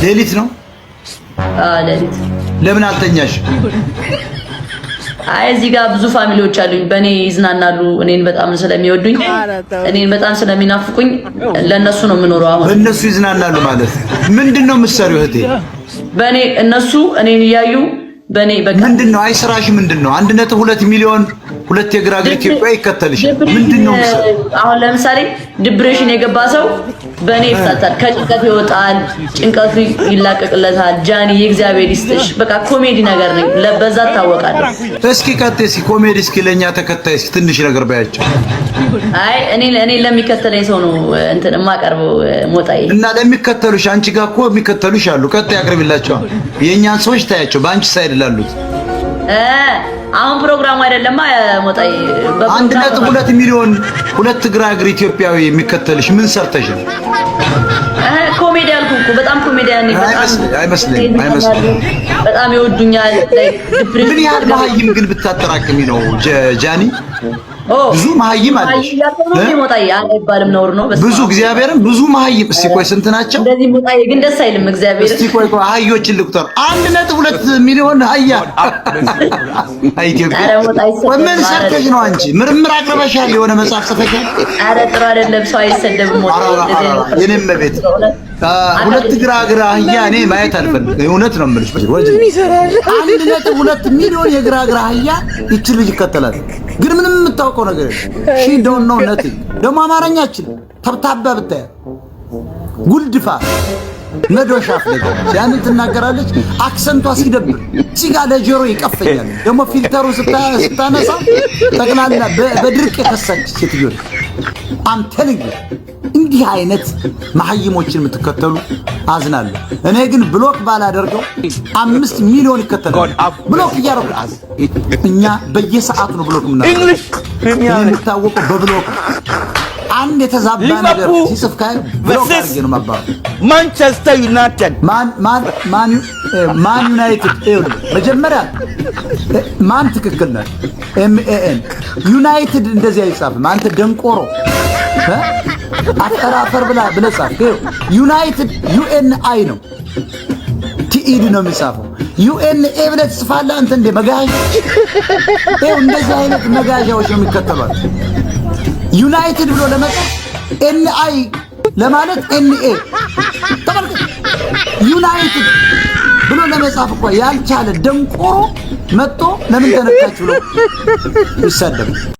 ሌሊት ነው። ሌሊት። ለምን አልተኛሽ? አይ፣ እዚህ ጋር ብዙ family ዎች አሉኝ። በእኔ ይዝናናሉ። እኔን በጣም ስለሚወዱኝ፣ እኔን በጣም ስለሚናፍቁኝ ለእነሱ ነው የምኖረው አሁን። በእነሱ ይዝናናሉ ማለት ምንድን ነው የምትሰሪው እህቴ? በእኔ፣ እነሱ እኔን እያዩ በእኔ በቃ። ምንድን ነው? አይ፣ ስራሽ ምንድን ነው? 1.2 ሚሊዮን ሁለት የግራ እግር ኢትዮጵያ ይከተልሻል። ምንድን ነው የምትሰሪው? አሁን ለምሳሌ depression የገባ ሰው በእኔ ይፍታታል፣ ከጭንቀት ይወጣል፣ ጭንቀቱ ይላቀቅለታል። ጃኒ የእግዚአብሔር ይስጥሽ። በቃ ኮሜዲ ነገር ነኝ፣ በዛ እታወቃለሁ። እስኪ ቀጥይ፣ እስኪ ኮሜዲ፣ እስኪ ለኛ ተከታይ እስኪ ትንሽ ነገር በያቸው። አይ፣ እኔ ለሚከተለኝ ሰው ነው እንትን የማቀርበው ሞጣዬ። እና ለሚከተሉሽ፣ አንቺ ጋር እኮ የሚከተሉሽ አሉ። ቀጥይ፣ አቅርቢላቸው። የእኛን ሰዎች ታያቸው፣ በአንቺ side ላሉት። አሁን ፕሮግራሙ አይደለማ ሞጣዬ። 1.2 ሚሊዮን ሁለት ግራ እግር ኢትዮጵያዊ የሚከተልሽ ምን ሰርተሽ ነው? ኮሜዲ አልኩህ እኮ፣ በጣም ኮሜዲያን ነኝ። በጣም። አይመስለኝም፣ አይመስለኝም። በጣም ይወዱኛል። ምን ያህል መሀይም ግን ብታጠራቅሚ ነው ጃኒ? ብዙ መሀይም አለሽ። ሞጣዬ አይባልም፣ ነውር ነው። ብዙ፣ እግዚአብሔርን ብዙ መሀይም። እስቲ ቆይ፣ ስንት ናቸው? እንደዚህ ሞጣዬ ግን ደስ አይልም። እግዚአብሔር። እስቲ ቆይ ቆይ፣ አህዮችን ልቁጠር። 1.2 ሚሊዮን አህያ ኢትዮጵያ። ምን ሰርተሽ ነው አንቺ? ምርምር አቅርበሻል? የሆነ መጽሐፍ ጽፈሻል? ኧረ ጥሩ አይደለም። ሰው አይሰደብም። ሞጣዬ፣ የኔም ቤት ሁለት ግራ ግራ አህያ እኔ ማየት አልፈልግም። እውነት ነው የምልሽ። 1.2 ሚሊዮን የግራ ግራ አህያ ይቺ ልጅ ይከተላል። ግን ምንም የምታውቀው ነገር she don't know nothing። ደግሞ አማርኛችን ተብታባ ብታያት ጉልድፋ መዶሻ ፍለጋ ያንን ትናገራለች። Accent ቷ ሲደብር ሲጋ ለጆሮ ይቀፈኛል። ደግሞ filter ኡ ስታነሳ ጠቅላላ በድርቅ የከሳች ሴትዮ። I'm telling፣ እንዲህ አይነት መሐይሞችን የምትከተሉ አዝናለሁ። እኔ ግን block ባላደርገው 5 ሚሊዮን ይከተላል። Block እያደረኩ፣ እኛ በየሰዓቱ ነው block የምናደርገው። የሚታወቀው በ block። አንድ የተዛባ ነገር ሲጽፍ ካይ block አድርጌ ነው የማባረው። ማንቸስተር ዩናይትድ። ማን ማን ማን ማን ዩናይትድ? ይኸውልህ፣ መጀመሪያ ማን ትክክል ነህ። MAN ዩናይትድ እንደዚህ አይጻፍም። አንተ ደንቆሮ አፈር አፈር ብላ ብለህ ጻፍ። ዩናይትድ UNI ነው፣ TED ነው የሚጻፈው። UNA ብለህ ትጽፋለህ አንተ እንደ መጋዣ። ይኸው እንደዚህ አይነት መጋዣዎች ነው የሚከተሏት። ዩናይትድ ብሎ ለመጻፍ NI ለማለት NA፣ ተመልከት። ዩናይትድ ብሎ ለመጻፍ እኮ ያልቻለ ደንቆሮ መጥቶ ለምን ተነካች ብሎ ይሳደብ።